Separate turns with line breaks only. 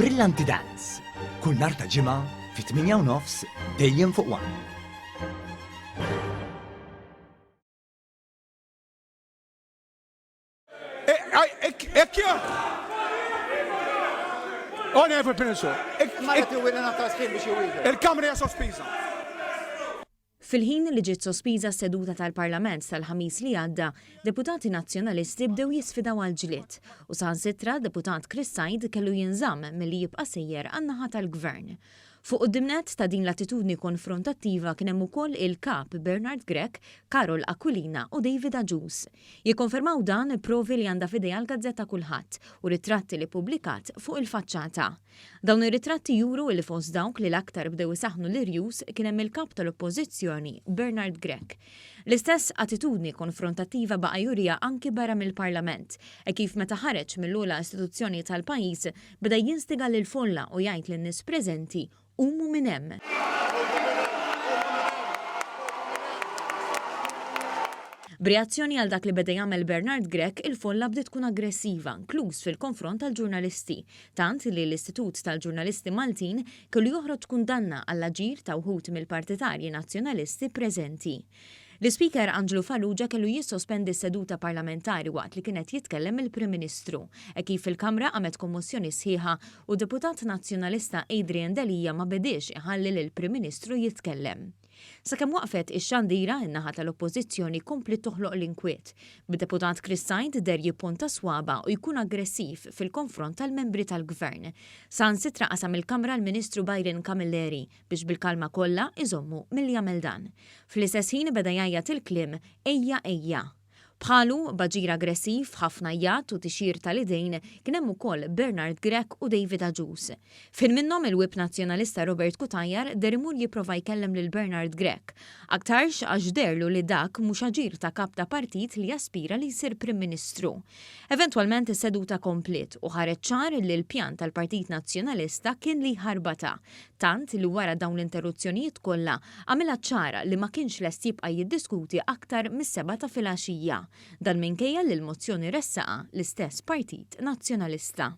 Brillanti Dance, kull nhar ta' Ġimgħa fit-8 u nofs dejjem fuq One.
Onorevole Prim Ministru, il-Kamra hija sospiża.
Fil-ħin li ġiet sospiża s-seduta tal-Parlament tal-Ħamis li għadda, deputati Nazzjonalisti bdew jisfidaw għall-ġlied u saħansitra deputat Chris Said kellu jinżamm milli jibqa' sejjer għan-naħa tal-Gvern. Fuq quddiem nett ta' din l-attitudni konfrontattiva kien hemm ukoll il-Kap Bernard Grech, Karol Aquilina u David Agius. Jikkonfermaw dan provi li għandha f'idejha l-gazzetta Kulħadd u ritratti li ppubblikat fuq il-faċċata. Dawn ir-ritratti juru illi fost dawk li l-aktar bdew isaħħnu l-irjus kien hemm il-Kap tal-Oppożizzjoni Bernard Grech. L-istess attitudni konfrontattiva baqa' juriha anki barra mill-Parlament, hekk kif meta ħareġ mill-ogħla istituzzjoni tal-pajjiż beda jinstiga lill-folla u jgħid lin-nies preżenti Qumu minn hemm! B'reazzjoni għal dak li beda jagħmel Bernard Grech, il-folla bdiet tkun aggressiva, inkluż fil-konfront tal-ġurnalisti, tant li l-Istitut tal-Ġurnalisti Maltin kellu joħroġ kundanna għall-aġir ta' wħud mill-partitarji Nazzjonalisti preżenti. L-Ispeaker Anġlu Farrugia kellu jissospendi s-seduta parlamentari waqt li kien qed jitkellem il-Prim Ministru, hekk kif fil-Kamra qamet kommossjoni sħiħa u d-Deputat Nazzjonalista Adrian Delia ma bediex iħalli lill-Prim Ministru jitkellem. Sakemm waqfet ix-xandira, in-naħa tal-Oppożizzjoni kompliet toħloq l-inkwiet, bid-Deputat Chris Said deher jipponta swaba' u jkun aggressiv fil-konfront tal-membri tal-Gvern. Saħansitra qasam il-Kamra l-Ministru Byron Camilleri biex bil-kalma kollha iżommu milli jagħmel dan. Fl-istess ħin beda jgħajjat il-kliem Ejja ejja. Bħalu, b'aġir aggressiv, ħafna għjat u tixjir tal-idejn, kien hemm ukoll Bernard Grech u David Agius. F'ħin minnhom il-Whip Nazzjonalista Robert Cutajar deher imur jipprova jkellem lil Bernard Grech, aktarx għax deherlu li dak mhux aġir ta' kap ta' partit li jaspira li jsir Prim Ministru. Eventwalment is-seduta kompliet u ħareġ ċar li l-pjan tal-Partit Nazzjonalista kien li jħarbatha, tant li wara dawn l-interruzzjonijiet kollha għamilha ċara li ma kienx lest jibqa' jiddiskuti aktar mis-sebgħa ta' filgħaxija. Dan minkejja li l-mozzjoni ressaqha l-istess Partit Nazzjonalista.